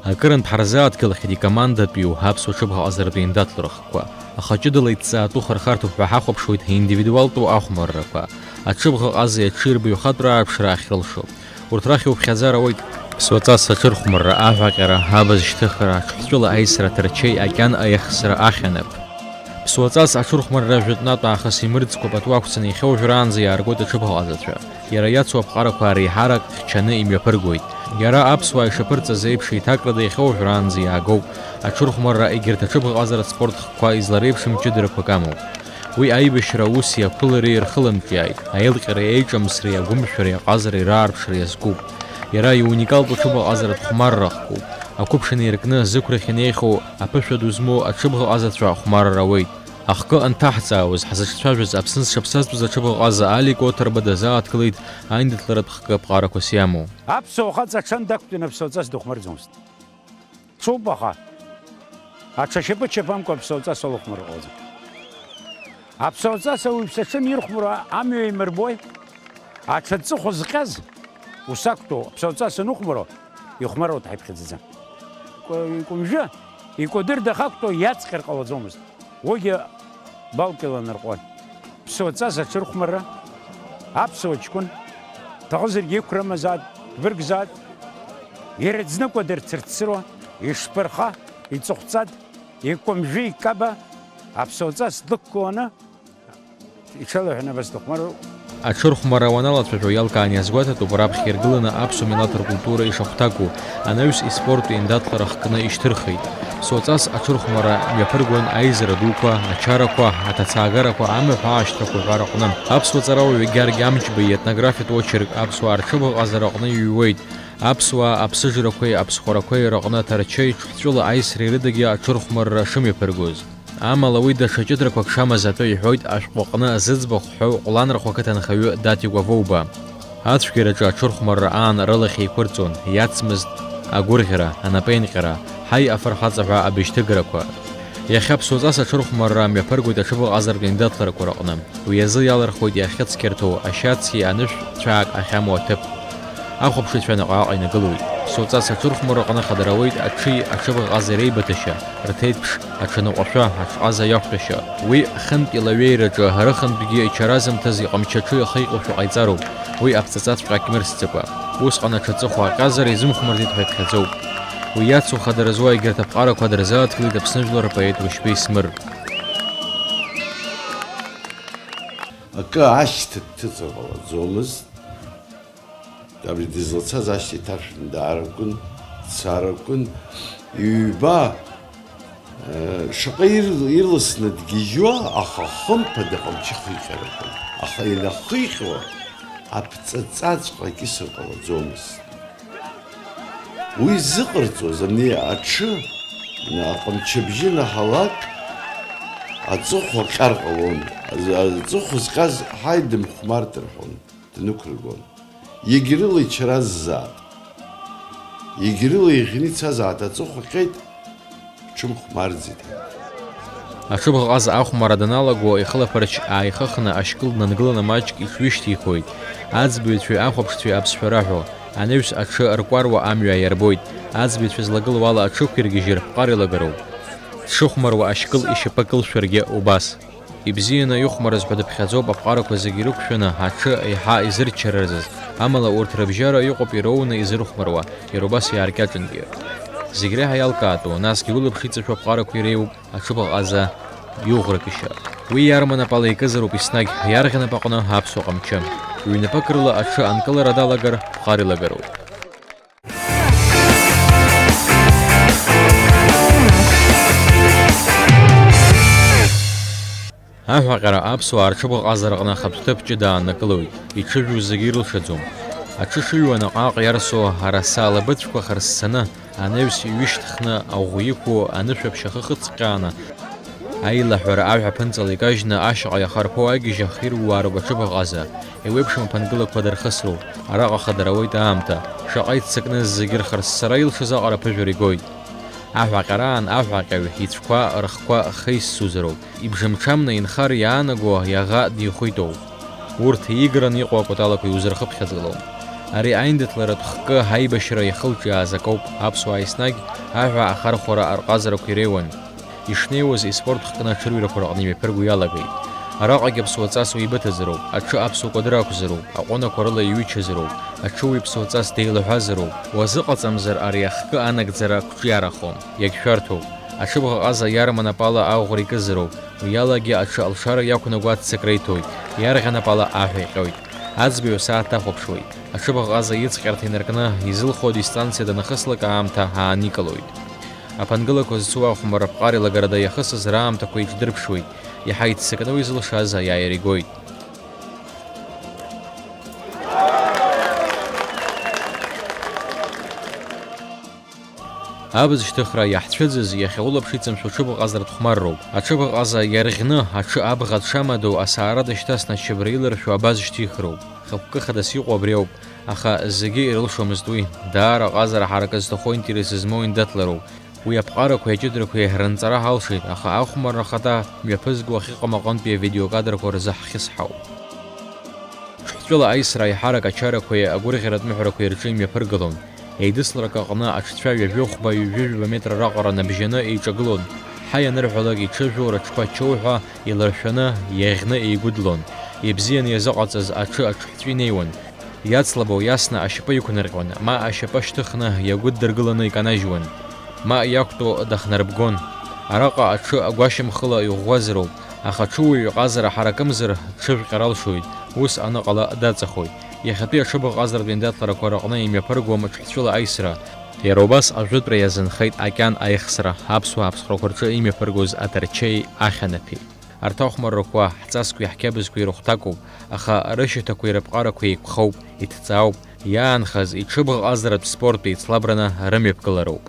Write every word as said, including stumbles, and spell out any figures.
Акырынтә ҳарзааҭгылахьеит икомандатәиу аԥсуа ҽыбӷаҟазаратә еиндаҭлара хкқәа. Аха ҷыдала иҭҵаатәу хырхарҭоуп ҳәа ҳахәаԥшуеит аиндивидуалтәу ахәмаррақәа. Аҽыбӷаҟазеи аҽыҩбаҩ хатәра ааԥшра ахьрылшо. Урҭ рахь иуԥхьаӡар ауеит. Ԥсуаҵас аҽырхәмарра, аҳәаҟьара, абз шьҭыхра, аҽҳәҵәыла аисра, ҭарчеи акьан аиахсра ахьанап. Ԥсуаҵас аҽырхәмарра жәытәнатә аахыс имырӡкәа пату ақәҵаны иахьа уажәраанӡа иааргоит аҽыбӷаҟазацәа. Иара иацу аԥҟарақәа реиҳарак хьчаны имҩаԥыргоит. Иара аԥсуаа ишаԥырҵаз еиԥш еиҭакрада иахьа уажәраанӡа иаагоуп. Аҽырхәмарра егьырҭ аҽыбӷаҟазаратә спорт хкқәа излареиԥшым ҷыдарақәак амоуп. Уи аибашьра аус иақәылареи рхылымҿиааит, аилҟьареи аиҿамсреи агәымшәареи аҟазареи раарԥшра иазкуп. Иара иуникалтә аҽыбӷаҟазаратә хәмарра хкуп. Ақәыԥш инаркны, зықәрахь инеихьоу аԥышәа ду змоу аҽыбӷаҟазацәа ахәмарра ауеит. Ахкы анҭаҳҵаауаз, ҳзыҿцәажәаз Аԥсны зҽаԥсазтәыз аҽыбӷаҟаза Алик Оҭырба дазааҭгылеит аиндаҭларатә хкы аԥҟарақәас иамоу. Аԥсуа хаҵа аҽан дақәтәаны аԥсуаҵас дыхәмарӡомызт. Дцоуп, аха аҽа шьапы чаԥамкәа аԥсуаҵас алыхәмарра ҟалаӡом. Аԥсуаҵас ауаҩԥсы аҽы анирхәмаруа амҩа еимырбои? Аҽа аҵыхәа зҟьаз, ус актәу аԥсуаҵас аныхәмаруа, ихәмаруа дҳаиԥхьаӡаӡам. Икәа-, икәымжәы, икәадыр дахактәу иаҵҟьар ҟалаӡомызт. Уигьы балкьала нарҟәуан. Ԥсуаҵас аҽырхәмарра, аԥсуа ҷкәын, дҭахызаргьы иқәра амазаат, дбыргзаат, иара дзныкәа дырцырцыруа, ишԥырха, иҵыхәҵад, икәымжәы икаба, аԥсуаҵас длықәкуаны, иҽалаҳәаны абас дыхәмаруа. Аҽырхәмарра уаналацәажәо иалкаан иазгәаҭатәуп, раԥхьа иргыланы аԥсуа милаҭ ркультура ишахәҭаку, анаҩс испорттә еиндаҭлара хкны ишьҭырхит. Ԥсуаҵас аҽырхәмарра мҩаԥыргон аизара дуқәа, ачарақәа, аҭацаагарақәа, амаҳә аашьҭрақәа ҳәа рыҟны. Аԥсуа ҵарауаҩ Гьаргь Амҷба иетнографиатә очерк аԥсуаа рҽыбӷаҟазара аҟны иҩуеит. Аԥсуаа аԥсыжрақәеи аԥсхәрақәеи рыҟны Ҭарчеи Ҽҳәҵәыла аисреи рыдагьы аҽырхәмарра шымҩаԥыргоз. Амала уи даҽа ҷыдарақәак шамаз атәы иҳәоит ашәҟәы аҟны Зыӡбахә ҳәоу Ҟәланырхәа ақыҭанхаҩы Даҭикәа Воуба. Ацәгьараҿы аҽырхәмарра аан рылахь еиқәырҵон, иацмызт агәырӷьара, анапеинҟьара, ҳаи, афырхаҵа ҳәа абжьҭыгарақәа. Иахьа ԥсуаҵас аҽырхәмарра мҩаԥыргоит аҽыбӷаҟазаратә еиндаҭларақәа рыҟны. Уи азы иалырхуеит иахьыцқьарҭоу ашьаци анышә цәаак ахьамоу аҭыԥ. Ахәаԥшыҩцәа наҟ-ааҟ инагылоит. Ԥсуаҵас аҽырхәмарра аҟны хадара ауеит аҽи аҽыбӷаҟази реибыҭашьа, рҭеиҭԥш, аҽаныҟәашәа, аҽҟаза иақәтәашьа. Уи хынтә илаҩеираҿы, арыхынтәгьы ичаразамҭаз иҟамчы аҽы ихы иҟоушәа ҟаиҵароуп. Уи аԥҵаҵаҵәҟьа акьмырсӡакәа. Усҟан аҽаҵыхәа аҟьазар изымхәмарӡеит ҳәа иԥхьаӡоуп. Уи иацу хадара зуа егьырҭ аԥҟарақәа дырзааҭгылеит Аԥсны жәлар рпоет Рушьбеи Смыр. Акы ашьҭа дҭыҵыр ҟалаӡомызт. Абри дызлацаз ашьҭа иҭаршәны дааракәын, дцаракәын. Ҩба, э, шаҟа ир-, ирласны дгьежьуа, аха хымԥада ҟамчы хиҟьарақәан. Аха инахиҟьо, аԥҵаҵаҵәҟьа акьысыр ҟалаӡомызт. Уи зыҟарҵоз ани аҽы, аҟамчыбжьы наҳалак, аҵыхәа ҟьар ҟалон. Аҵыхәа зҟьаз, ҳаи, дымхәмарт рҳәон, днықәыргон. Егьрыла ичаразаат, егьрыла иӷьны ицазаат, аҵыхәа ҟьеит, ҽымхәмарӡеит. Аҽыбӷаҟаза ахәмарра даналаго, ихылаԥарч ааихыхны ашькыл днангыланы маҷк иҽҩышьҭихуеит. Аӡбаҩцәеи ахәаԥшцәеи аԥсшәа раҳәо, анаҩс аҽы ркәаруа амҩа аиарбоит. Аӡбаҩцәа злагылоу ала аҽықәиргьежьыр, ԥҟар илагароуп. Дшыхәмаруа ашькыл ишьапы кылшәаргьы убас. Ибзианы ихәмарыз ҳәа дыԥхьаӡоуп аԥҟарақәа зегьы ирықәшәаны аҽы еиҳа изырччаразыз, амала урҭ рыбжьара иҟоуп ироуны изырхәмаруа, иара убас иааркьаҿынгьы. Зегь реиҳа иалкаатәу, насгьы улаԥш иҵашәо аԥҟарақәа иреиуоуп аҽыбӷаҟаза иуӷрагашьа. Уи иарманапала икызароуп еснагь иарӷьанап аҟны аԥсуа ҟамчы. Ҩнапык рыла аҽы анкылара далагар, ԥҟар илагароуп. Аҳәаҟьара аԥсуаа рҽыбӷаҟазараҟны ахатә ҭыԥ ҷыда ааннакылоит, иҽыжәу зегьы ирылшаӡом. Аҽы шыҩуа наҟ-ааҟ иарсу араса алабыҵәқәа хырссаны, анаҩс иҩышьҭхны аӷәы иқәу анышәаԥшь ахы хыҵҟьааны, аилаҳәара аҳәа ԥынҵала икажьны ашьаҟа иахарԥоу агьежь ахирууаароуп аҽыбӷаҟаза, еиуеиԥшым аԥынгылақәа дырхысроуп, араҟа хадара ауеит аамҭа, шаҟа иццакны зегьы рхырссара илшаз аҟара ԥыжәара игоит. Аҳәаҟьараан аҳәаҟьаҩ ицәқәа рыхқәа хеиссузароуп, ибжамҽамны инхар иаанаго иаӷа дихәитоуп. Урҭ иигараны иҟоу акәаталақәа иузырхыԥхьаӡалом. Ари аиндаҭларатә хкы аибашьра иахылҿиааз акоуп, аԥсуаа еснагь аҳәа ахархәара арҟазарақәа иреиуан. Ишнеиуаз испорт хкны аҽырҩрақәа рҟны имҩаԥырго иалагеит. Араҟагьы аԥсуа ҵас уеибыҭазароуп, аҽы аԥсуа кәадыр ақәзароуп, аҟәынақәа рыла иҩычазароуп, аҽы уи аԥсуа ҵас деилаҳәазароуп, уазыҟаҵамзар ари ахкы анагӡара қәҿиарахом, иагьшәарҭоуп. Аҽыбӷаҟаза иарма напала аӷәра икызароуп, уи алагьы аҽы алшара иақәнаго аццакра иҭоит, иарӷьа напала аҳәа иҟьоит. Аӡбаҩ асааҭ дахәаԥшуеит. Аҽыбӷаҟаза иҵҟьарҭа инаркны, изылхо дистанциа данахыслак аамҭа ааникылоит. Аԥынгылақәа зцу ахәмарра ԥҟар еилагарада иахысыз раамҭақәа иҿдырԥшуеит, иаҳа иццакны уи зылшаз аиааира игоит. Абз шьҭыхра иаҳцәыӡыз, иахьа улаԥш иҵамшәо ҽыбӷаҟазаратә хәмарроуп. Аҽыбӷаҟаза иарӷьны, аҽы абӷа дшамадоу асаара дышьҭасны ачабра иларшәу абаз шьҭихроуп. Хықәкы хадас иҟоу абри ауп, аха зегьы ирылшомызт уи. Даара аҟазара ҳаракы зҭаху, интерес змоу индаҭлароуп. Уи аԥҟарақәеи аҷыдарақәеи рынҵара ҳалшеит, аха ахәмарра ахада мҩаԥызго ахьыҟам аҟынтәи авидеокадрқәа рзы ҳхьысҳауп. Ҽҳәҵәыла аисра аиҳарак ачарақәеи агәырӷьаратә мыҳәарақәеи рҿы имҩаԥыргалон. Еидысларак аҟны аҽцәа ҩажәи хәба, ҩажәи жәаба метра раҟара набжьаны еиҿагылон. Ҳаи анырҳәалак, иҽыжәу рыҽқәа чоуҳәа иларшәаны, иаӷьны еигәыдлон. Ибзианы иазыҟаҵаз аҽы аҽҳәҵәы инеиуан. Иацлабо иасны ашьапы иқәнарҟьон, ма ашьапы шьҭыхны иагәыддыргыланы иканажьуан, ма иақәтәоу дахнарбгон. Араҟа аҽы агәашьамхыла иӷәӷәазароуп, аха аҽуаҩ иҟазара ҳаракымзар, дҽыжәҟьар алшоит, ус аныҟала даҵахоит. Иахьатәи аҽыбӷаҟазаратә индаҭларақәа рыҟны имҩаԥыргом аҽҳәҵәыла аисра. Иара убас ажәытәра иазынхеит акьан аихсра, аԥсуаа аԥсхәрақәа рҿы имҩаԥыргоз аҭарчеи ахьанаԥи. Арҭ ахәмаррақәа ҳҵасқәеи ҳқьабзқәеи рыхәҭакуп, аха рышьаҭақәеи рыԥҟарақәеи еиқәхоуп, иҭҵаауп, иаанхаз иҽыбӷаҟазаратә спорттә еицлабраны рымҩаԥгалароуп.